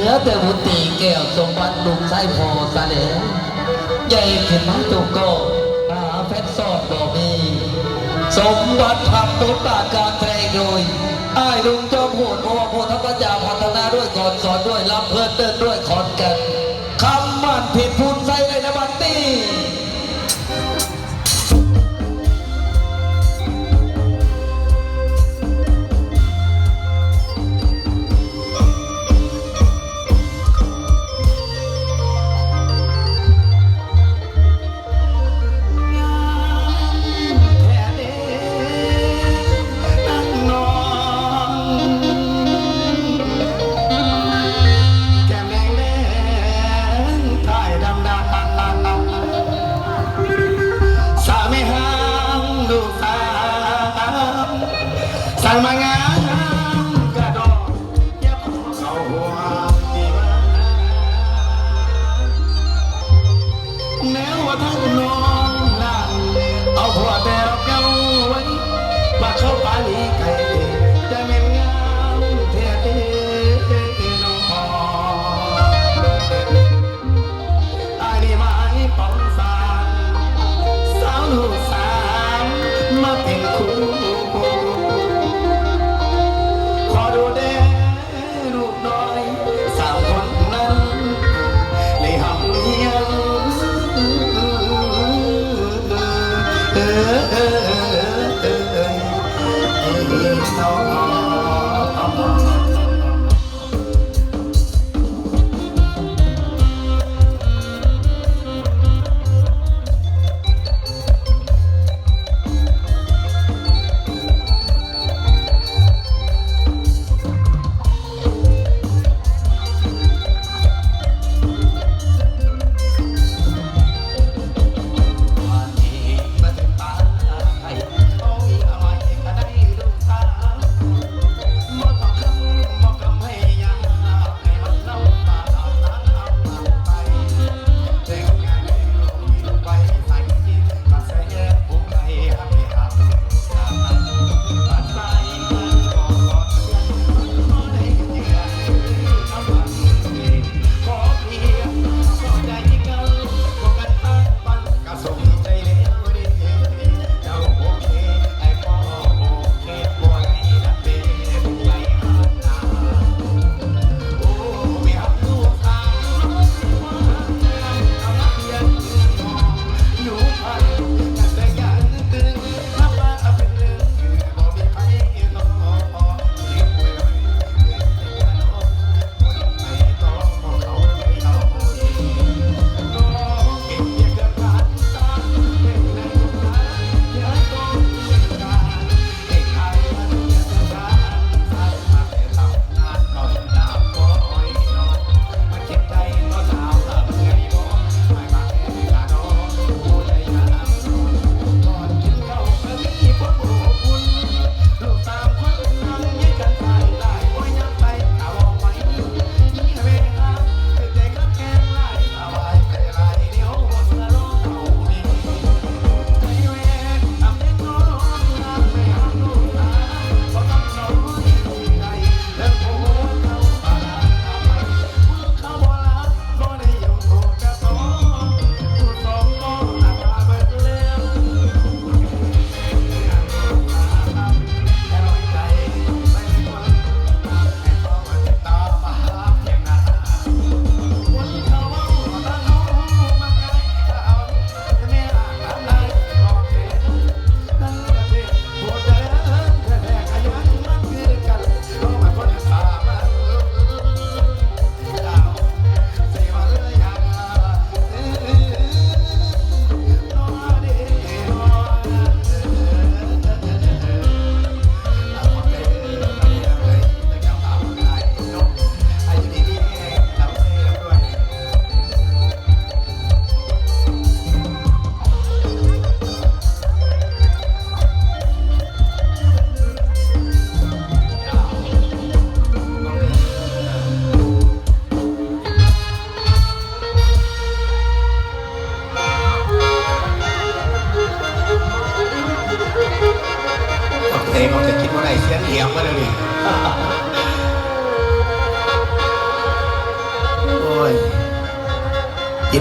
ເຫຼືອແຕ່ບຸດຕີແກ້ວສົມບັດລູກຊາຍພໍ່ຊະແລ້ວ ໃຫຍ່ຂຶ້ນມາໂຕກໍຫາແຟນຊ້ອນບໍ່ມີ ສົມບັດພັກບົດບາດການສະແດງໂດຍ ອ້າຍໜຸ່ມຈອມໂຫດ ເພາະວ່າໂພທຳມະຈາພັດທະນາດ້ວຍກອນສອນດ້ວຍລຳເພີນເດີນດ້ວຍຂອນແກ່ນ ຄຳໝັ້ນເພັດພູນໄຊເລີຍນະບັດນີ້.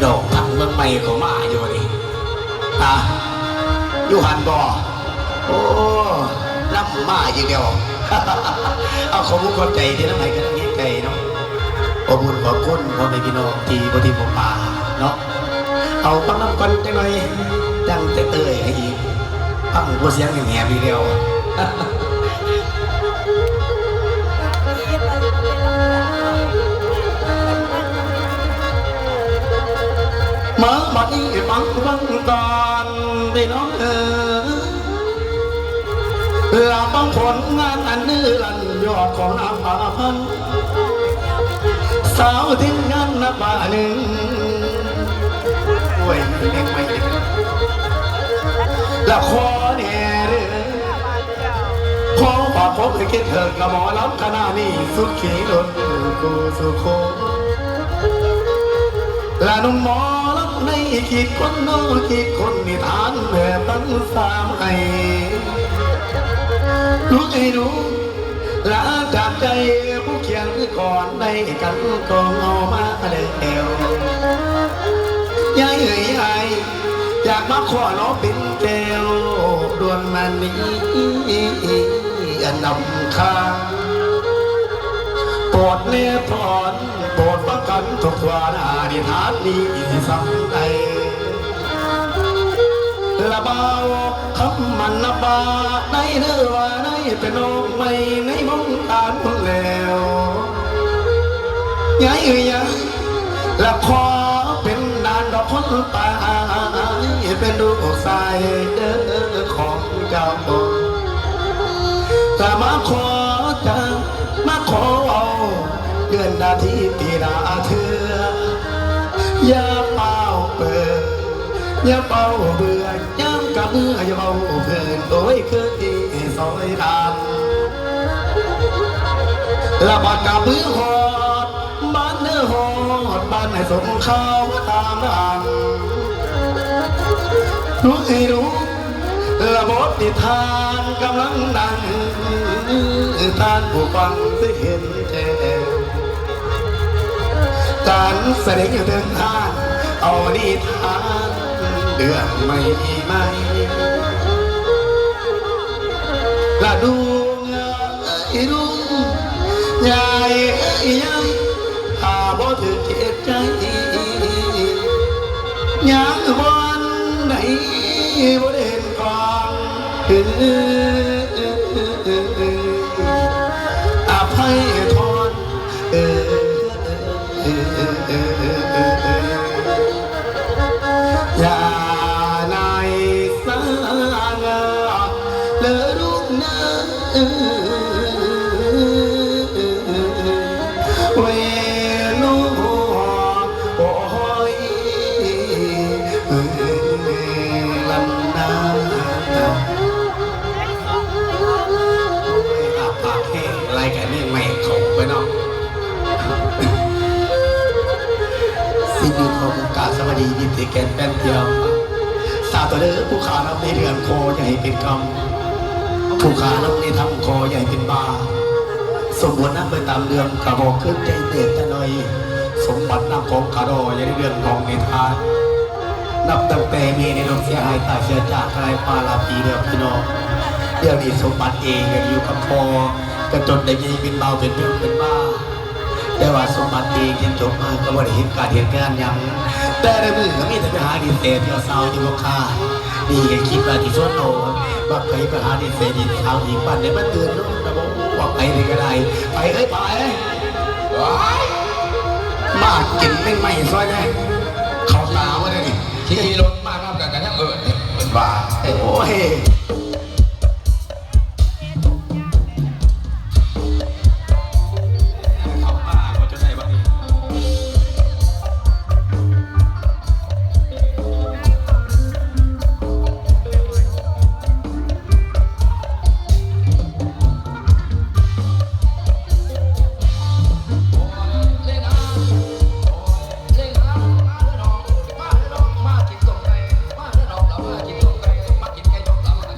ດອກທັງເມືອງໃໝ່ເຂົາມາຢູ່ນີ້ ອາ ຢູ່ຫັ້ນບໍ່? ໂອ້ ນຳມາອີກແລ້ວ. ເອົາ ຂອບຄຸນຂອບໃຈທີ່ນຳໃຫ້ກຳລັງແຮງໃຈເນາະ. ຂອບຄຸນຂອບຄຸນພໍ່ແມ່ພີ່ນ້ອງທີ່ບໍ່ຖິ້ມບໍ່ປະເນາະ. ເອົາຟັງນຳກັນຈັກໜ່ອຍ ຈັ່ງຈະເຕີຍໃຫ້ອີກ. ຟັງບໍ່ສຽງແຫບໆອີກແລ້ວ. ມາບັດນີ້ຟັງເບິ່ງກ່ອນພີ່ນ້ອງເອີຍ ລະຟັງຜົນງານອັນເລີດລ້ຳຍອດຂອງນາງພາພັນ ສາວທີມງານນະປາໜຶ່ງ ໂອ້ຍ ເດັກໃໝ່ເດັກ ລະຂໍແດ່ເດີ ຂໍຝາກຄວາມຄິດເຖິງກັບໝໍລຳຄະນະນີ້ ສຸຂີລຸນຄູ່ສູ່ຄົນ ລະໜຸ່ມໝໍລຳໃນອີກກີ່ຄົນເນາະ ກີ່ຄົນນິທານແບບຕັ້ງສາມໃຫ້ ລູກເອີຍລູກ ລະຈາກໃຈຜູ້ຂຽນຄືກ່ອນໄດ້ກັນກອງເອົາມາແລ້ວ ຍາຍເອີຍຍາຍ ຢາກມາຂໍເນາະເປັນແກ້ວ ດວນມະນີອັນນຳຄ່າ ໂປດແນບຖອນ ໂປດຟັງກັນທົບທວນ ອະທິຖານນີ້ສ່ຳໃດ ລະບ່າວຄຳມັນນະບາ ໃນເນີວ່າໃນເປັນນ້ອງໃໝ່ໃນວົງການພຸ້ນແລ້ວ ຍາຍເອີຍຍາຍ ລະຂໍເປັນຫຼານດອກຄົນຕາຍ ເປັນລູກຊາຍເດີຂອງເຈົ້າ ລະມາຂໍຈາ ມາຂໍເວົ້າ ເອີ້ນດາທີຕີດາເທື່ອ ຢ່າຟ້າວເປີ ຢ່າຟ້າວເບື່ອ ຍາມກະເມື່ອຢ່າເວົ້າເພີນ ໂອ້ຍ ຄືທີ່ຊອຍດານ ລະບາດກະເມືອຮອດ ບ້ານເດີ ຮອດບ້ານໃຫ້ສົມຂ່າວຕາມຫຼັງ ລູກເອີຍລູກ ລະບົດນິທານກຳລັງດັງ ທ່ານຜູ້ຟັງຊິເຫັນແຈ້ງ ການສະແດງຢູ່ເທິງຫ້າງ ເອົານິທານເລື່ອງໃໝ່ໆ ລະດູ ອີລຸງ ຍາຍເອີຍຍາຍ ຖ້າບໍ່ຖືກຈິດໃຈ ຍ່າງບ່ອນໃດບໍ່ໄດ້ເຫັນກ່ອນ ອະໄພທອນ ເອີ ຢ່ານາຍສ້າງເລີລູກເນີ ເວໂນ ໂອ້ຍ ລຳນາ ອາປາກແຫ້ງ ລາຍການນີ້ແມ່ເຂົ້າໄປເນາະ. ສິດນີ້ຂໍໂອກາດສະບາຍດີ ຍິນດີແກ່ນແຟນທ່ຽວ ສາທຸເດີ ຜູ້ຂ້າລຳໃນເລື່ອງ ຂໍຢ່າໃຫ້ເປັນກຳ ຜູ້ຂ້າລຳໃນທຳ ຂໍຢ່າໃຫ້ເປັນບາບ ສົມບູນນຳໄປຕາມເລື່ອງ ກະບໍ່ຄືນໃຈແຕ່ຕະໜ້ອຍ ສົມບັດນຳຂອງກະດໍ ຢ່າໃນເລື່ອງຂອງນິທານ ນັບຕັ້ງແຕ່ແມ່ໃນນ້ອງເສຍຫາຍ ຕາຍເສຍຈາກ ກາຍປາລາປີເດີພີ່ນ້ອງ ດຽວນີ້ສົມບັດເອງກໍຢູ່ກັບພໍ່ ກະຈົນໄດ້ໃຫຍ່ເປັນບ່າວເປັນເພິ່ງເປັນມາ ແຕ່ວ່າສົມບັດເອງຮຽນຈົບມາກໍບໍ່ໄດ້ເຮັດການເຮັດງານຫຍັງ ແຕ່ລະມື້ກໍມີແຕ່ໄປຫາຫຼິ້ນແຕ່ທ່ຽວສາວຢູ່ບໍ່ຄ່າ ນີ້ກໍຄິດວ່າຊິຊວນເອົາບັກໄຟໄປຫາຫຼິ້ນແຕ່ຫຼິ້ນສາວອີກ ປານໃດມາຕື່ນເນາະ ລະບໍ່ວ່າໄປນີ້ກໍໄດ້ ໄປເອີຍ ໄປ ໂອ້ຍ ມາກິນແມງໄມ້ຊ່ອຍແດ່ ເຂົ້າຕາບໍ່ໄດ້ນີ້ ຂີ່ລົດມານຳກັນກໍຍັງເອີ້ນ ເອີ້ນວ່າ ໂອ້ຍ. ມາເດີນ້ອງ ມາເດີນ້ອງ ມາກິນຕົ້ມໄກ່ ມາເດີນ້ອງ ລະມາກິນຕົ້ມໄກ່ ມາກິນໄກ່ຕົ້ມລະ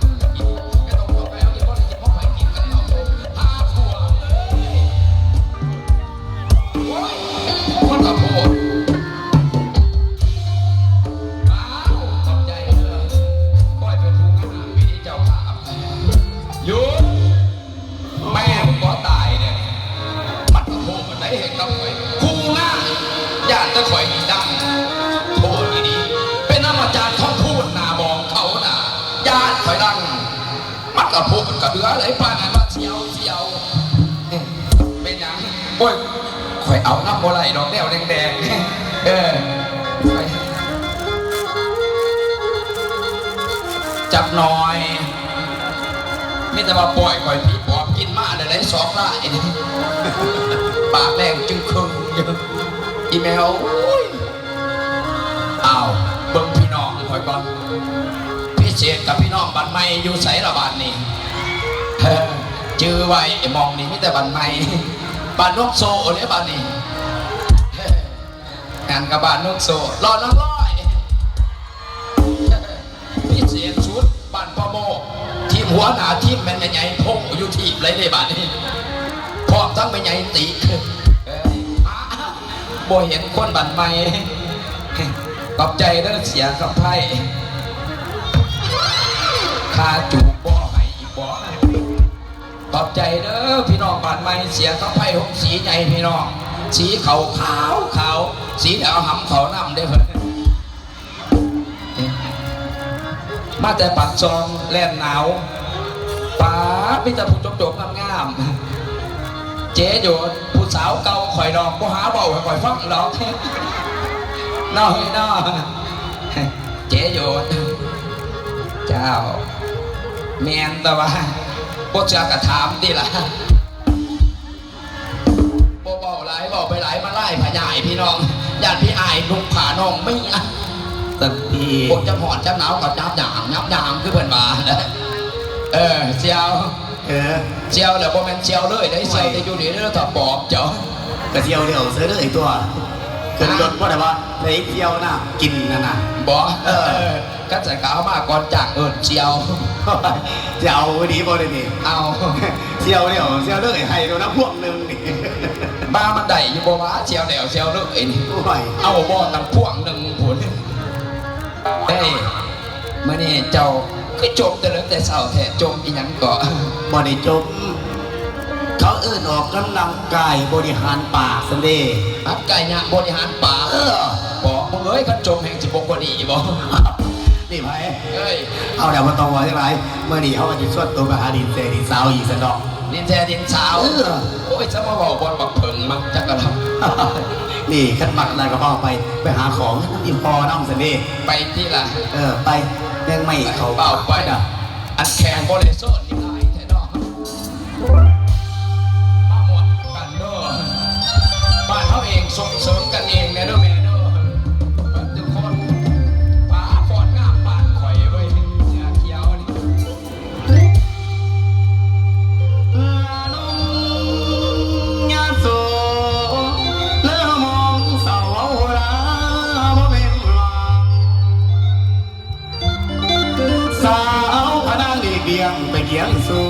ຂ້ອຍນີ້ດັງໂພດອີ່ຫຼີ ເປັນນຳອາຈານທອງພູນໜ້າບອກເຂົານະ ຢ້ານຂ້ອຍດັງ ມັນກະໂພດກະເຫຼືອເລີຍ ປານນັ້ນວ່າສຽວ ສຽວ ເປັນຫຍັງ? ໂອ້ຍ ຂ້ອຍເອົານຳບໍ່ໄດ້ດອກ ແນວແດງໆ ເອີ ຈັກໜ່ອຍ ມີແຕ່ວ່າປ່ອຍຂ້ອຍ ຜີປອບກິນມາແລ້ວໄດ໋ ສອງລາຍ ປາກແດງຈຶ່ງເຄິ່ງຢູ່ ອີ່ແມ່ເອີຍ. ອ້າວ ເບິ່ງພີ່ນ້ອງຂ້ອຍກ່ອນ ພິເສດກັບພີ່ນ້ອງບ້ານໃໝ່ຢູ່ໃສລະບາດນີ້? ຈື່ໄວ້ ໝ່ອງນີ້ມີແຕ່ບ້ານໃໝ່ ບ້ານນົກໂຊເດ້ບາດນີ້ ຫັ້ນກະບ້ານນົກໂຊ ລໍນາງລອຍ ພິເສດສຸດ ບ້ານປະໂມກ ທີມຫົວໜ້າທີມແມ່ນແມ່ໃຫຍ່ໂພຢູ່ທີມເລີຍເດ້ບາດນີ້ ພ້ອມທັງແມ່ໃຫຍ່ຕິ ເອີຍ ບໍ່ເຫັນຄົນບ້ານໃໝ່ ຂອບໃຈເດີເສຍຄຳໄພ ຄ່າຈູບບໍ່ໃຫ້ອີກບໍ່? ຂອບໃຈເດີພີ່ນ້ອງບ້ານໃໝ່ ເສຍຄຳໄພຫົກສີໃຫຍ່ພີ່ນ້ອງ ສີເຂົ້າຂາວຂາວ ສີແດງຫຳເຂົ້ານຳເດ້ເພິ່ນ ມາແຕ່ປາກຊ່ອງແລນໜາວ ປາດ ມີແຕ່ຜູ້ຈົບໆງາມໆ ເຈໂຢດ ຜູ້ສາວເກົ່າຂ້ອຍດອກ ບໍ່ຫາເວົ້າໃຫ້ຂ້ອຍຟັງດອກ ເນາະເຮີຍເນາະ ເຈໂຢດ ເຈົ້າ ແມ່ນແຕ່ວ່າ ບໍ່ເຊື່ອກະຖາມຕິລະ ບໍ່ເວົ້າຫຼາຍ ເວົ້າໄປຫຼາຍມາລາຍພະຍາຍພີ່ນ້ອງ ຢ້ານພີ່ອ້າຍນຸ່ງຜ້ານ້ອງເມຍ ຊັ້ນຕິ ພວກຈຳຮ້ອນຈຳໜາວກໍຈັບຢາງ ຍັບຢາງ ຄືເພິ່ນວ່າ ເອີ ສ່ຽວ ເອີ ສ່ຽວແລ້ວບໍ່ແມ່ນສ່ຽວເລີຍເດ້ ສ່ຽວແຕ່ຢູ່ນີ້ເດີ ຖ້າປອບເຈົ້າ ກະສ່ຽວແລ້ວເສີເລີຍຕົວະ ຂຶ້ນລົດບໍ່ໄດ້ວ່າ ໄດ້ສ່ຽວນ້ຳກິນຫັ້ນນະ ບໍ່ ເອີ ຄັນຊັ້ນກະເອົາມາກ່ອນຈ້າງເອີ້ນສ່ຽວ ຈະເອົາດີບໍ່ເດນີ້? ເອົາ ສ່ຽວແລ້ວສ່ຽວເລີຍ ໃຫ້ໂລດນະພວງໜຶ່ງນີ້ ບາມັນໄດ້ຢູ່ບໍ່ວະ ສ່ຽວແລ້ວສ່ຽວເລີຍນີ້? ໂອ້ຍ ເອົາບໍ່ຕັ້ງພວງໜຶ່ງພຸ້ນ. ເອີຍ ມື້ນີ້ເຈົ້າຄືຈົ່ມແຕ່ເລິກແຕ່ເຊົ້າແທ້ ຈົ່ມອີ່ຫຍັງເກາະ? ບໍ່ໄດ້ຈົ່ມ ເຂົາເອີ້ນອອກກຳລັງກາຍບໍລິຫານປາກຊັ້ນເດ. ອັດກາຍະບໍລິຫານປາກ? ເອີ ບໍ່ ມຶງເອີຍ ຄັນຈົ່ມແຮ່ງຊິບໍ່ພໍດີບໍ່? ນີ້ໃຜ? ເອີຍ ເອົາແລ້ວ ບໍ່ຕ້ອງເວົ້າຫຍັງຫຼາຍ ມື້ນີ້ເຮົາກໍຊິຊວນໂຕໄປຫາດິນແຊດິນສາວອີກຊັ້ນດອກ. ດິນແຊດິນສາວ? ເອີ ໂອ້ຍ ຈະມາເວົ້າບ່ອນບັກເຜິ້ງມັນຈັກກະລຳ. ນີ້ ຄັນມັກຫຼາຍກໍເວົ້າໄປ ໄປຫາຂໍເງິນນຳອີ່ພໍ່ນຳຊັ້ນເດ. ໄປຕິລະ. ເອີ ໄປ ແມງໄມ້ເຂົາ ເວົ້າໄປ ອັນແຂກບໍ່ໄດ້ໂຊນນີ້ຫຼາຍແທ້ເນາະ. ມາມ່ວນກັນເດີ ບ້ານເຮົາເອງ ສົ່ງເສີມກັນເອງແດ່ເດີແມ່ເດີ ເບິດທຸກຄົນ. ປາ ຟອນງາມບ້ານຂ້ອຍເວີຍ ເສື້ອຂຽວນີ້. ລານົງຍາໂສ ເລີມອງເສົາເອົາລາ ບໍ່ແມ່ນວ່າ ສາວພະນາງຫຼີກລ່ຽງໄປກຽງຊູ